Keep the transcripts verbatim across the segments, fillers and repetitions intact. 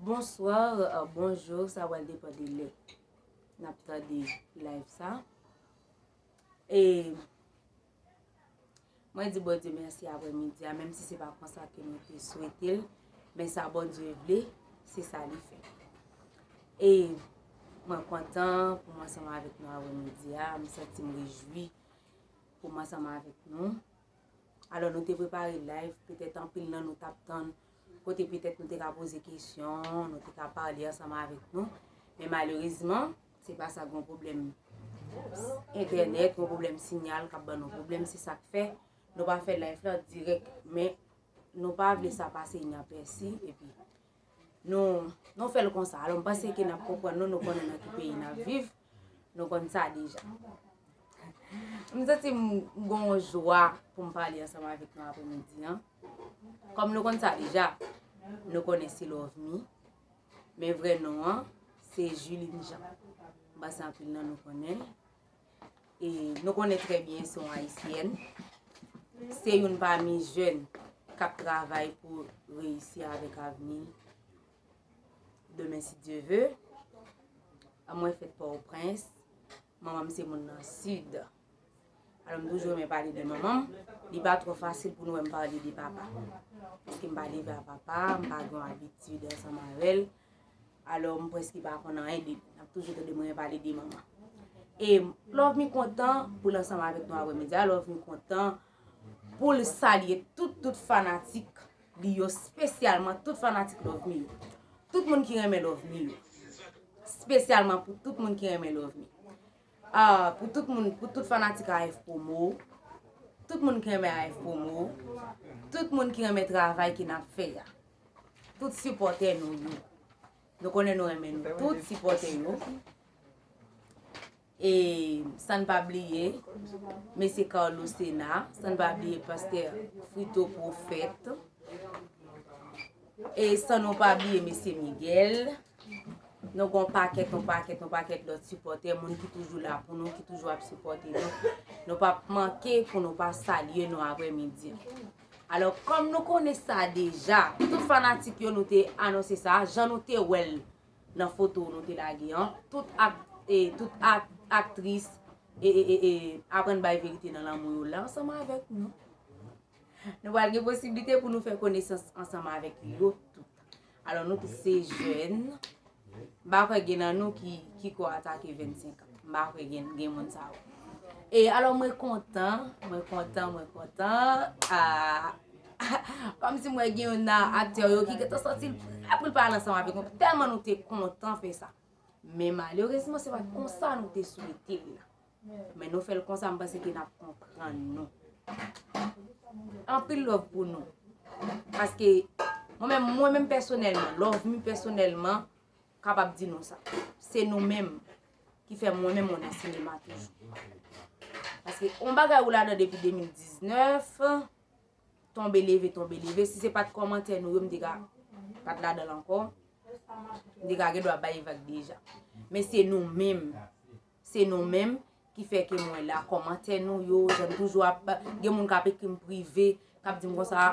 Bonswa, euh, bonjou, sa pral depann de lè n ap tande live sa. E mwen di Bondye mèsi aprè midi a, menm si se pa konsa ke nou te swete l, men sa Bondye vle, se sa li fè. E mwen kontan pou m ansanm avèk nou aprè midi a, m santi m rejwi pou m ansanm avèk nou. Alò, nou te prepare live, petèt anpil nan nou t ap tann, kote petèt nou te ka poze kesyon, nou te ka pale ansanm avèk nou. Men malerezman, se pa sa, gen pwoblèm entènèt, gen pwoblèm sinyal k ap ban nou pwoblèm, se sa k fè nou pa fè live la dirèk, men nou pa vle sa pase inapèsi, epi nou, nou fè l konsa. Alò, m panse ke n ap konprann nou, nou konnen nan ki peyi n ap viv, nou konn sa deja. M santi m gon jwa pou m pale ansanm avèk nou aprè midi an. Kòm nou konn sa deja, nou konnen se Lovemy, men vrè non an, se Juline Jean. M panse anpil nan nou konnen. E nou konnen trè byen se yon ayisyèn. Se youn pami jèn k ap travay pou reyisi avèk avni l. Demen, si Dye ve, mwen fèt Pòtoprens, manman m se moun nan Sid. Alò, m toujou renmen pale de manman m. Li pa twò fasil pou nou wè m pale de papa. Paske m pa leve a papa, m pa gen yon abitid ansanm avè l. Alò, m prèske pa konn anyen de li. N ap toujou tande mwen pale de manman. E Lovemy kontan pou l ansanm avèk nou aprè midi a. Lovemy kontan pou l salye tout, tout fanatik li yo, espesyalman tout fanatik Lovemy yo. Tout moun ki renmen Lovemy yo. Espesyalman pou tout moun ki renmen Lovemy. Ah, pou tout moun, pou tout fanatik A F Promo, tout moun ki renmen A F Promo, tout moun ki renmen travay ke n ap fè a. Tout sipòtè nou yo. Nou konnen nou renmen nou tout sipòtè yo. E san n pa bliye mesye Carlos Sena, san n pa bliye pastè Frito Pwofèt, e san nou pa bliye mesye Miguel. Nou gon pakèt, yon pakèt, yon pakèt lòt sipòtè, moun ki toujou la pou nou, ki toujou ap sipòte nou. Nou p ap manke pou nou pa salye nou aprè midi an. Alò, kòm nou konnen sa deja, tout fanatik yo nou te anonse sa, jan nou te wè l nan foto nou te lage an, tout ak, e, tout ak, aktris, e, e, e, e, aprann bay verite nan lanmou yo la ansanm avèk nou. Nou pral gen posiblite pou nou fè konesans ansanm avèk yo tout. Alò, nou tout se jèn. M pa kwè gen nan nou ki, ki ko atake vennsenk an. M pa kwè gen, gen moun sa yo. E alò, mwen kontan, mwen kontan, mwen kontan. Ah, kòmsi mwen gen youn nan aktè yo ki gentan sòti l prè pou l pale ansanm avèk nou. Tèlman nou te kontan fè sa. Men malerezman, se pa t konsa nou te swete l la. Men nou fè l konsa, m panse ke n ap konprann nou. Anpil love pou nou. Paske mwen menm, mwen menm pèsonèlman, Lovemy pèsonèlman, kapab di nou sa. Se nou menm ki fè mwen menm mwen nan sinema toujou. Paske yon bagay ou ladan depi de mil diznèf, tonbe leve, tonbe leve. Si se pa t kòmantè nou yo, m te ka pa t ladan l ankò. M te ka gen dwa bay vag deja. Men se nou menm. Se nou menm ki fè ke mwen la. Kòmantè nou yo, jan m toujou ap, gen moun k ap ekri m prive, k ap di m konsa,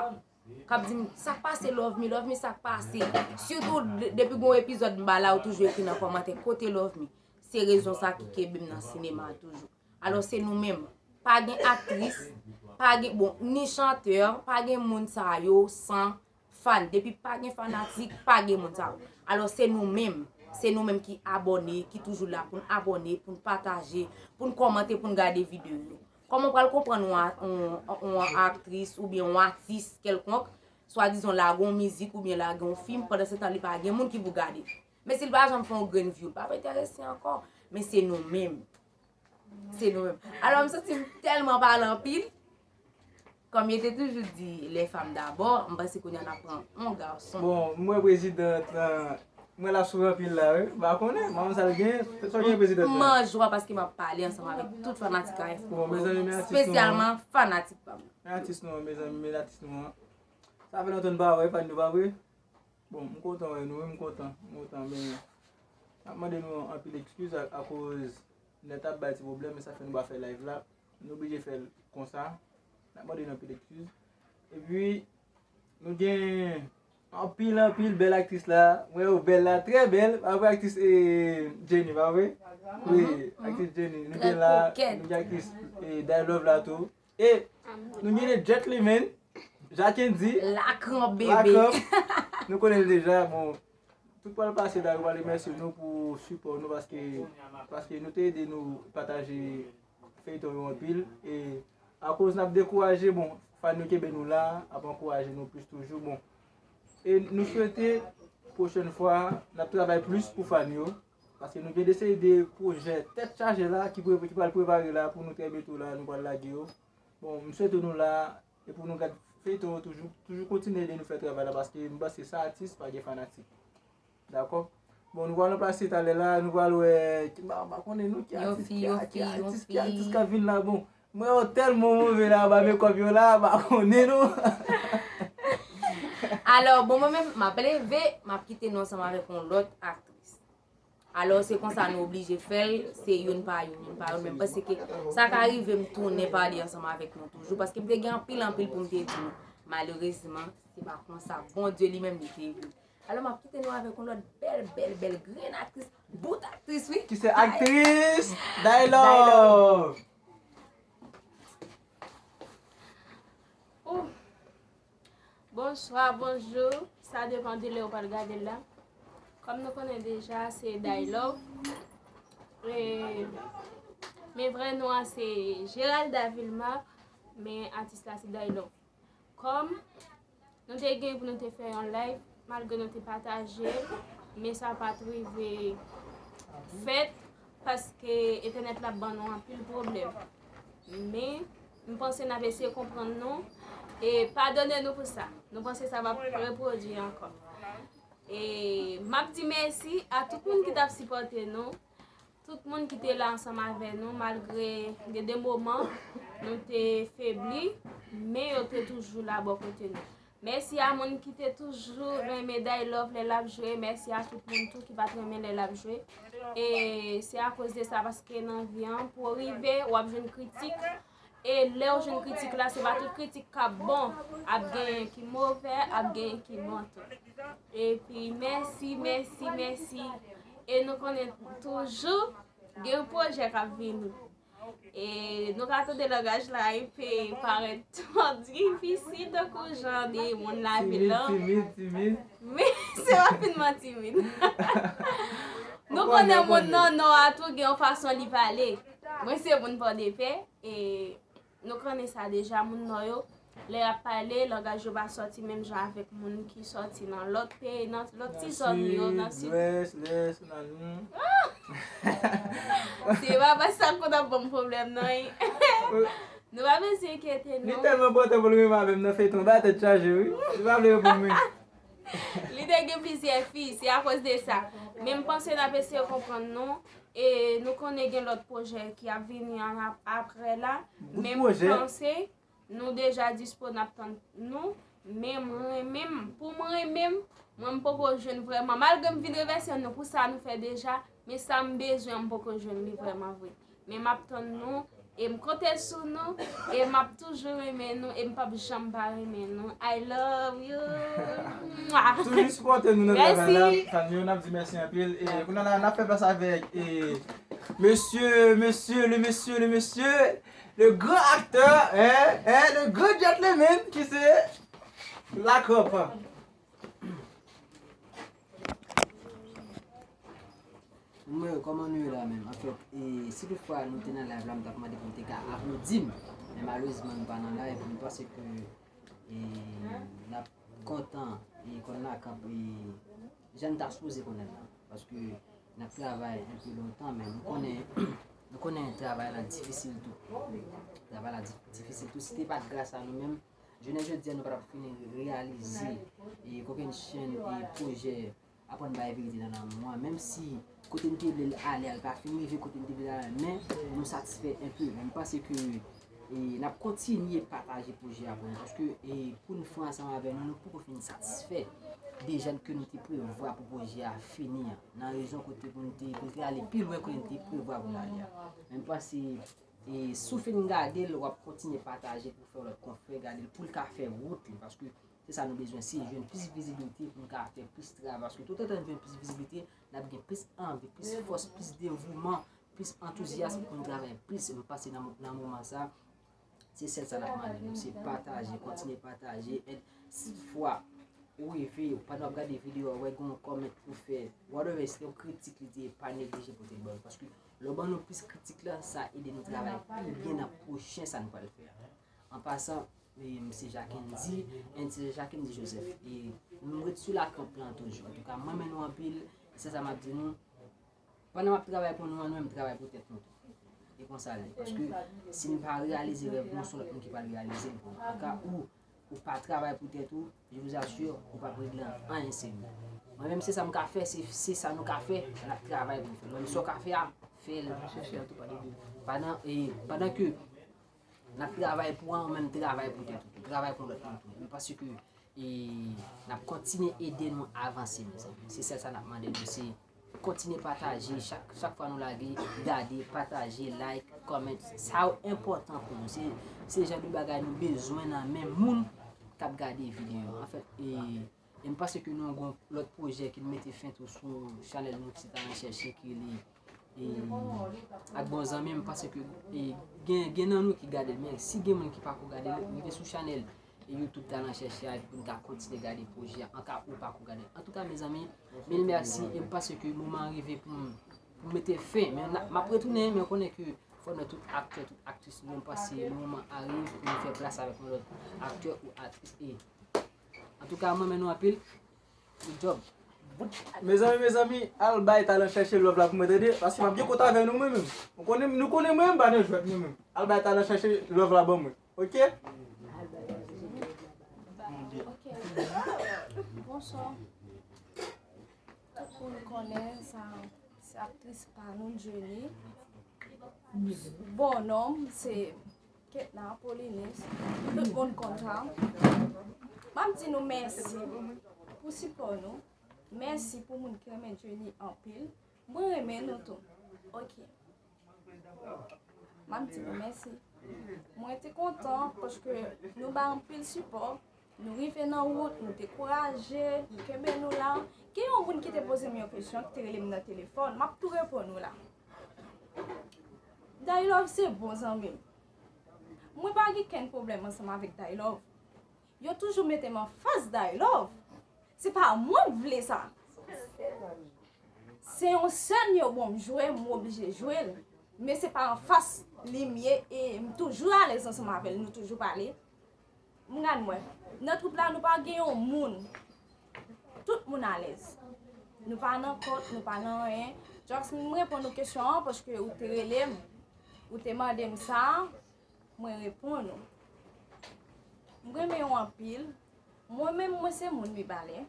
k ap di m, "Sa k pase, Lovemy, Lovemy, sa k pase?" Sitou de-, depi gon epizòd m pa la, ou toujou ekri nan kòmantè, "Kote Lovemy?" Se rezon sa ki kenbe m nan sinema a toujou. Alò, se nou menm. Pa gen aktris, pa gen, bon, ni chantè, pa gen moun sa yo san fan. Depi pa gen fanatik, pa gen moun sa yo. Alò, se nou menm. Se nou menm ki abòne, ki toujou la pou n abòne, pou n pataje, pou n kòmante, pou n gade videyo yo. Kòman w pral konprann yon a-, yon, yon aktris oubyen yon atis kèlkonk, swadizan lage yon mizik oubyen lage yon fim, pandan se tan li pa gen moun ki pou gade l? Men si l pa janm fè yon grenn view, l p ap enterese ankò. Men se nou menm. Se nou menm. Alò, m santi m tèlman pale anpil. Kòm yo te toujou di, les femmes d'abord, m panse kounye a n ap pran yon gason. Bon, m wè prezidan lan, m wè l ap souri anpil la, wi. M pa konnen, m pa konn sa l gen, sa w gen prezidan lan. M an jwa paske m ap pale ansanm avèk tout fanatik A F Bon, mezanmi, men atis nou an. Espesyalman fanatik pa m. Men atis nou an, mezanmi, men atis nou an. Sa fè lontan n pa wè, fan yo, pa vre? Bon, m kontan wè nou, wi, m kontan, m kontan, men n ap mande nou anpil ekskiz a, akoz nèt ap bay ti pwoblèm, e sa fè nou pa fè live la. Nou oblije fè l konsa. N ap mande nou anpil ekskiz. Epi, nou gen Anpil, anpil bèl aktris la. Mwen, yo bèl la, trè bèl. Pa vre, aktris eh, Jenny, pa vre? Wi, aktris Jenny. Nou gen la, nou gen aktris eh, Daylove la tou. E nou gen le gentleman, Jackendy. Lakranp, bebe. Lakranp. Nou konnen l deja. Bon, tout pral pase la, nou pral remèsye nou pou sipò nou, paske, paske nou te ede nou pataje feyton yo anpil. E akoz n ap dekouraje, bon, fan yo kenbe nou la, ap ankouraje nou plis toujou. Bon, e nou swete pwochèn fwa, n ap travay plis pou fan yo. Paske nou gen de seri de pwojè tèt chaje la ki, pre- ki pral prepare la pou nou trè byento la, nou pral lage yo. Bon, m swete nou la, e pou nou gad feyton yo toujou, toujou kontinye ede nou fè travay la, paske m panse san atis pa gen fanatik. Dakò? Bon, nou pral ranplase talè la, nou pral wè, ki- m pa m pa konnen nou ki Yon atis, fi, ki yon a- ki fi, yon atis, ki atis fi. K ap vin la. Bon, mwen yo tèlman move la, ba mekòp yo la, m pa konnen nou. Alò, bon, mwen menm, m ap leve, m ap kite nou ansanm avèk yon lòt aktris. Alò, se konsa nou oblije fè l, se youn pa youn, youn pa youn. Men m panse ke sa ka rive m tounen pale ansanm avèk nou toujou, paske m te gen anpil, anpil pou m te di nou. Malerezman, se pa konsa. Bondye li menm li te vle. Alò, m ap kite nou avèk yon lòt bèl, bèl, bèl grenn aktris, bout aktris, wi. Ki se aktris Daylove. Daylove. Ouh. Bonswa, bonjou. Sa depann de lè ou pral gade l la. Kòm nou konnen deja, se Daylove. E, men vrè non an se Geralda Vilma, men atis la se Daylove. Kòm nou te gen pou nou te fè yon live, malgre nou te pataje l, men sa pa t rive fèt paske entènèt la ban nou anpil pwoblèm. Men, m panse n ap eseye konprann nou e padone nou pou sa. Nou panse sa p ap repwodui ankò. E m ap di mèsi a tout moun ki t ap sipòte nou, tout moun ki te la ansanm avè nou, malgre gen de moman nou te febli, men yo te toujou la bò kote nou. Mèsi a moun ki te toujou renmen Daylove lè l ap jwe. Mèsi a tout moun tou ki pa t renmen lè l ap jwe. E se akoz de sa, paske nan vi an, pou w rive, w ap jwenn kritik. E lè w jwenn kritik la, se pa tout kritik k ap bon. Ap genyen ki move, ap genyen ki bon tou. Epi, mèsi, mèsi, mèsi. E nou konnen toujou gen pwojè k ap vini. E nou ka tande langaj la, li pe parèt twò difisil tankou jan de moun lavil lan. Timid, timid, timid. Men se pa finman timid. Nou konnen moun nan Nò a tou gen yon fason li pale. Mwen se moun Pòdepè, e nou konnen sa deja, moun Nò yo, lè y ap pale, langaj yo pa sòti menm jan avèk moun ki sòti nan lòt peyi, nan lòt ti zòn yo, nan sid. Lwès, lès, nan nou. Se pa paske sa konn ap ban m pwoblèm, non. Nou pa bezwen enkyete, non. Li tèlman enpòtan pou l renmen avè m nan feyton, ba tèt chaje, wi. Li pa vle reponn mwen. Li te gen plizyè fi, se akoz de sa. Men m panse n ap eseye konprann nou. E nou konnen gen lòt pwojè ki ap vini an ap- apre la. Men m panse nou deja dispo, n ap tann nou. Men mwen menm, pou mwen menm, mwen m poko jwenn vrèman. Malgre m vin remèsye nou pou sa nou fè deja, men sa m bezwen an m poko jwenn li vrèman vre. Men m ap tann nou, e m konte sou nou, e m ap toujou renmen nou, e m p ap janm pa renmen nou. I love you. Mwa. Toujou sipòte nou nan travay la, mèsi. Fan yo, n ap di mèsi anpil. E kounye a la, n ap fè plas avèk, e, mesye, mesye, le mesye, le mesye, le gran aktè, hein, hein, le gran gentleman ki se Lakranp. Mwen, kòman nou ye la menm? Anfèt, e, si toutfwa nou te nan live la, m t ap mande pou nou te ka aplodi m. Men malerezman, nou pa nan live. M panse ke, e, n ap kontan, e, konn Lakranp, e, jan n ta sipoze konnen l la. Paske n ap travay anpil lontan, men nou konnen, nou konnen travay la difisil tou. Travay la di- difisil tou. Si te pa t gras a nou menm, jounen jodi a, nou pa t ap fin reyalize, e, kokennchenn, e, pwojè Aprann bay verite nan lanmou an, menm si kote n te vle l ale a, l pa fin rive kote n te vle l ale a, men nou satisfè enpe. Men m panse ke, e, n ap kontinye pataje pwojè a pou nou, paske, e, pou n fran ansanm avè nou, nou poko fin satisfè de jan ke nou te prevwa pou pwojè a fini an, nan rezon kote pou n te, pou n te ale pi lwen kote n te prevwa pou n ale a. Men m panse E si w fin gade l, w ap kontinye pataje pou fè lòt konfrè gade l, pou l ka fè wout li, paske se sa nou bezwen, se jwenn plis vizibilite pou n ka fè plis travay, paske toutotan n jwenn plis vizibilite, n ap gen plis anvi, plis fòs, plis devouman, plis antouzyas pou n travay plis. M panse nan, nan moman sa, se sèl sa n ap mande nou, se pataje, kontinye pataje, èd, si fwa ou rive, pandan w ap gade videyo a, w wè gen yon kòmant ou fè, whatever, se yon kritik li te ye, pa neglije pote l ban nou, paske lè w ban nou plis kritik la, sa ede nou travay pi byen nan pwochen sa nou pral fè a. An pasan, e, m se Jackendy, and se Jackendy Joseph, e m ret sou lakanp lan toujou. Antouka, m renmen nou anpil, e se sa m ap di nou, pandan m ap travay pou nou an, nou menm travay pou tèt nou tou. E konsa l ye. Paske si n pa reyalize rèv nou, se yon lòt moun ki pral reyalize l pou nou. Anka ou, ou pa travay pou tèt ou, je vous assure, ou p ap regle anyen serye. Mwen menm, se sa m ka fè, se, se sa nou ka fè, n ap travay pou fè l. Menm sa w ka fè a, fè l. Pandan, e, pandan ke n ap travay pou an, ou menm travay pou tèt ou tou, travay pou lòt moun tou. Men paske, e, n ap kontinye ede nou avanse, mezanmi. Se sèl sa n ap mande nou, se kontinye pataje, chak, chak fwa nou lage, gade, pataje, like, comment. Sa yo enpòtan pou nou. Se, se jan de bagay nou bezwen nan men moun k ap gade videyo. Anfèt, e, e m panse ke nou gon lòt pwojè ki mete fen tou sou chanèl nou ki se Talan Chèche, ki rele, e, ak bon zanmi m, paske, e, gen, gen nan nou ki gade l, men si gen moun ki pako gade l, rive sou chanèl e YouTube Talan Chèche a, epi pou n ka kontinye gade pwojè a, anka ou pako gade l. Antouka, mezanmi, mil mèsi, e m panse ke moman an rive pou m, pou m mete fen, men n a, m ap retounen, men konnen ke fò nou tout aktè, tout aktris, nou menm panse le moman arrive pou nou fè plas avèk yon lòt aktè ou aktris. E, antouka, mwen renmen nou anpil. Good job. Mezanmi, mezanmi, al bay Talan Chèche love la pou mwen, tande, paske m ap gen kont avè nou, mwen menm. Nou konnen, nou konnen mwen menm, m pa nan jwèt, mwen menm. Al bay Talan Chèche love la ban mwen, oke? Ok. Bonswa. Tout moun konnen sa, se aktris pa nou, Jenny. Bon non m se Ketna Polines. Tout moun konn sa. M ap di nou mèsi pou sipò nou. Mèsi pou moun ki renmen Jenny anpil. Mwen renmen nou tou. Ok. M ap di nou mèsi. Mwen te kontan paske nou bay anpil sipò. Nou rive nan wout, nou dekouraje, nou kenbe nou la. Gen yon moun ki te poze m yon kesyon, ki te rele m nan telefòn. M ap tou reponn ou la. Dailove se bon zanmi m. Mwen pa gen kenn pwoblèm ansanm avèk Dailove. Yo toujou mete m anfas Dailove. Se pa mwen k vle sa. Se yon sèn yo ban m jwe, m oblije jwe l. Men se pa anfas li m ye e m toujou alèz ansanm avè l, nou toujou pale. M gad mwen. Nan twoup la, nou pa gen yon moun. Tout moun alèz. Nou pa nan kont, nou pa nan anyen. Just m reponn ou kesyon an paske ou te rele m. Ou te mande m sa. Mwen reponn ou. M renmen w anpil. Mwen menm, mwen se moun Mibalè.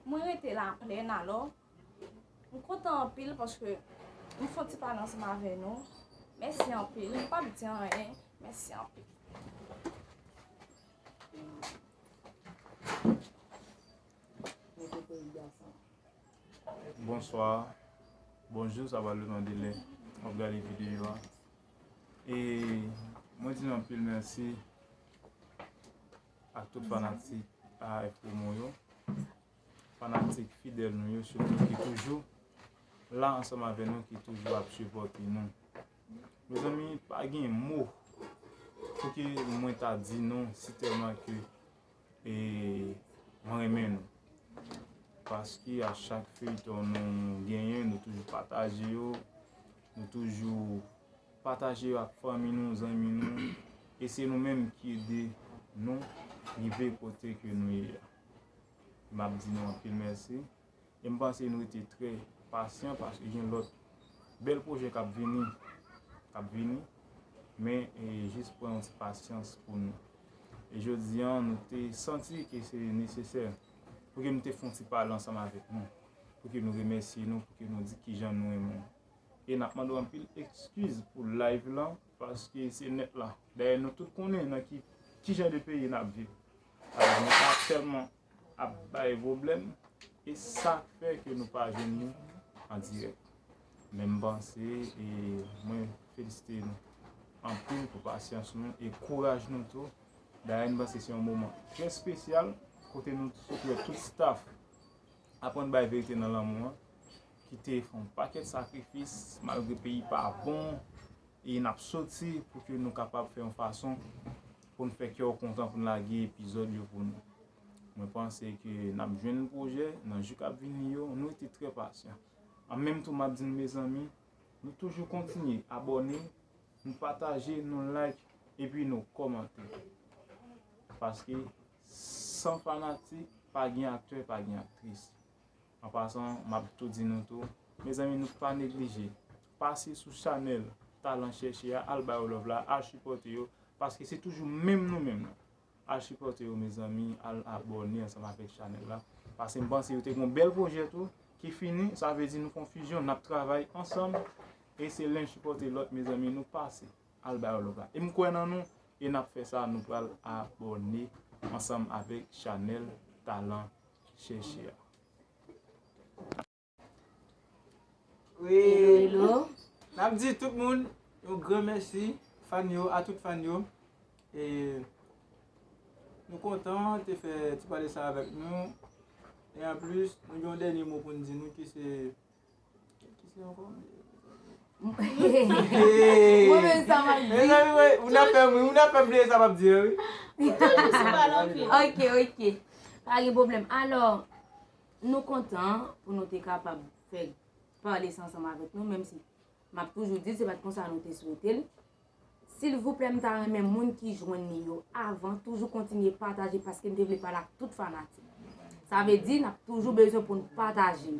Mwen rete Laplèn, alò, m kontan anpil paske m fè yon ti pale ansanm avè nou. Mèsi anpil. M p ap di anyen. Mèsi anpil. Bonswa, bonjou, sa va depann de lè w ap gade videyo a. E mwen di nou anpil mèsi ak tout fanatik A F Promo yo, fanatik fidèl nou yo, sitou ki toujou la ansanm avè nou, ki toujou ap sipòte nou. Mezanmi, pa gen mo pou ke mwen ta di nou si tèlman ke e mwen renmen nou. Paske a chak feyton nou genyen, nou toujou pataje yo, nou toujou pataje yo ak fanmi nou, zanmi nou, e se nou menm ki ede nou rive kote ke nou ye a. M ap di nou anpil mèsi. E m panse nou rete trè pasyan paske gen lòt bèl pwojè k ap vini, k ap vini. Men e jis pran yon ti pasyans pou nou. E jodi a, nou te santi ke se nesesè pou ke nou te fè yon ti pale ansanm avèk nou, pou ke nou remèsye nou, pou ke nou di kijan nou renmen w. E n ap mande w anpil ekskiz pou live lan, paske se nèt la. Dayè nou tout konnen nan ki, kijan de peyi n ap viv. Nèt la tèlman ap bay pwoblèm, e sa k fè ke nou pa jwenn li an dirèk. Men m panse, e mwen felisite nou. anpil pou pasyans nou e kouraj nou tou. Dayè, m panse se yon moman trè espesyal kote nou sot wè tout staff aprann bay verite nan lanmou an, ki te fè yon pakèt sakrifis malgre peyi pa bon, e n ap soti pou ke nou kapab fè yon fason pou n fè kè w kontan, pou n lage epizòd yo pou nou. Mwen panse ke n ap jwenn pwojè nan jou k ap vini yo, nou rete trè pasyan. An menm tan, m ap di nou, mezanmi, nou toujou kontinye abòne, nou pataje, nou like, epi nou kòmante. Paske san fanatik, pa gen aktè, pa gen aktris. An pasan, m ap tou di nou tou, mezanmi, nou pa neglije. Pase sou chanèl Talan Chèche a, al ba yo love la, al sipòte yo, paske se toujou menm nou menm nan. Al sipòte yo, mezanmi, al abòne ansanm avèk chanèl la. Paske m panse yo te gen yon bèl pwojè tou, ki fini, sa vle di nou fè yon fizyon, n ap travay ansanm, e se lenn sipòte lòt, mezanmi, nou pase, al ba yo love la. E m kwè nan nou, e n ap fè sa, nou pral abòne ansanm avèk chanèl Talan Chèche a. Wi. Hello, hello. N ap di tout moun yon gran mèsi, fan yo, a tout fan yo. E nou kontan te fè ti pale sa avèk nou. E anplis, nou gen yon dènye mo pou n di nou ki se, ki se ankò? Mwen menm sa m ap di. Mezanmi, wi, moun ap fè m, wi, moun ap fè m bliye sa m ap di a, wi. Ok, ok. Pa gen pwoblèm. Alò, nou kontan pou nou te kapab fè pale sa ansanm avèk nou, menm si m ap toujou di l, se pa t konsa nou te swete l. Silvouplè, m ta renmen moun ki jwenn li yo avan, toujou kontinye pataje, paske m te vle pale ak tout fanatik. Sa vle di, n ap toujou bezwen pou n pataje.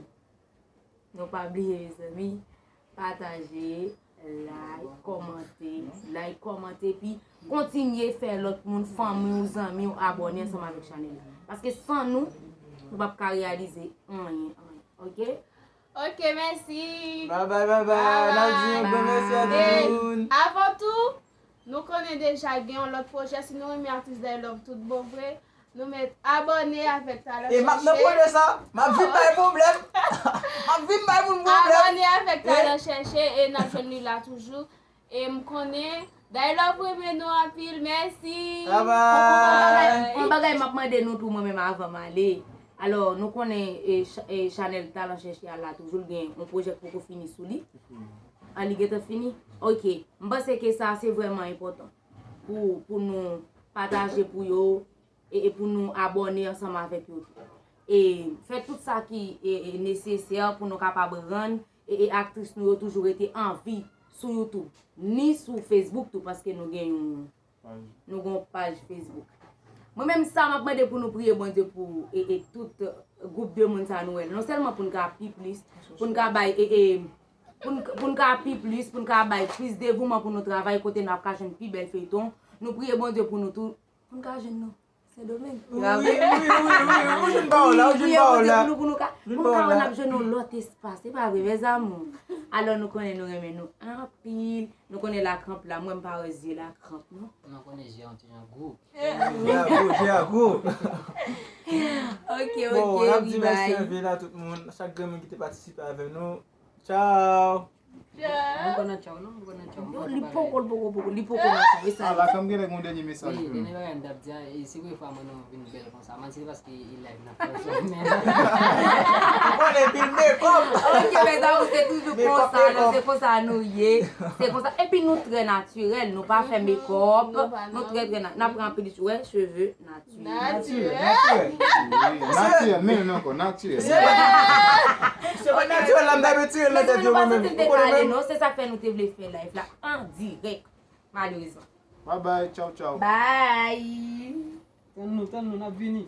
Nou pa bliye, mezanmi, pataje, like, kòmante, like, kòmante, epi kontinye fè lòt moun, fanmi w, zanmi w, abòne ansanm avèk chanèl la. Paske san nou, nou p ap ka reyalize anyen, anyen. Ok? Ok, mèsi. Bye bye, bye bye. N ap di yon gran mèsi a tout moun. Avan tou, nou konnen deja gen yon lòt pwojè. Si nou renmen atis Day Love tout bon vre, nou mèt abòne avèk Talan Chèche. E m ap nan pwojè sa. M ap vin bay pwoblèm. M ap vin bay moun pwoblèm. Abòne avèk Talan Chèche e n ap jwenn li la toujou. E m konnen Day Love renmen nou anpil, mèsi. Bye bye. Yon bagay, yon bagay m ap mande nou tou, mwen menm, avan m ale. Alò, nou konnen, e, cha-, e, chanèl Talan Chèche a la toujou, l gen yon pwojè k poko fini sou li. An, li gentan fini? Ok. M panse ke sa, se vrèman enpòtan pou, pou nou pataje pou yo, e, e pou nou abòne ansanm avèk yo tou. E fè tout sa ki, e, e, nesesè pou nou kapab rann, e, e, aktris nou yo toujou rete an vi sou YouTube, ni sou Facebook tou, paske nou gen yon, nou gen yon paj Facebook. Mwen menm sa, m ap mande pou nou priye Bondye pou, e, e, tout, e, gwoup de moun sa nou wè. Non sèlman pou n ka pi plis, pou n ka bay, e, e, pou n, pou n ka pi plis, pou n ka bay plis devouman pou nou travay, kote n ap ka jwenn pi bèl feyton. Nou priye Bondye pou nou tou, pou n ka jwenn nou. Sendomeng. Wi, wi, wi, wi, wi, ou jwenn pawòl la, ou jwenn pawòl la. Pou nou, pou nou ka, pou nou ka wè n ap jwenn yon lòt espas, se pa vre, mes amours? Alò, nou konnen nou renmen nou anpil. Nou konnen Lakranp la, mwen m pa wè zye Lakranp, non. Nou konnen zye an ti jan gwo. Zye a gwo, zye a gwo. Ok, ok, wi, bye. Bon, n ap di mèsi anpil a tout moun, chak grenn moun ki te patisipe avè nou. Tchao. Mwen konn nan tchao, non, mwen konn nan tchao. Non, li poko, li poko, poko, li poko nan tchao, e sa. Ah, Lakranp genlè gen yon dènye mesaj pou nou. Wi, dènye bagay m t ap di a, e se premye fwa mwen nan vin bèl konsa. Man, se paske e live n ap fè sa, men. Ou konnen, pil makeup. Ok, mes amours, se toujou konsa, non, se konsa nou ye. Se konsa. Epi nou trè natirèl, nou pa fè makeup, nou trè, trè na-, n ap pran anpil, wè, cheve natirèl. Natirèl. Natirèl, natirèl. Wi, natirèl, men non ankò, natirèl. Se pa natirèl la, m ta retire l nan tèt yo mwen menm. Ou konnen menm. Non, se sa k fè nou te vle fè live la an dirèk, malerezman. Bye bye, tchao, tchao. Bye. Tann nou, tann nou, n ap vini.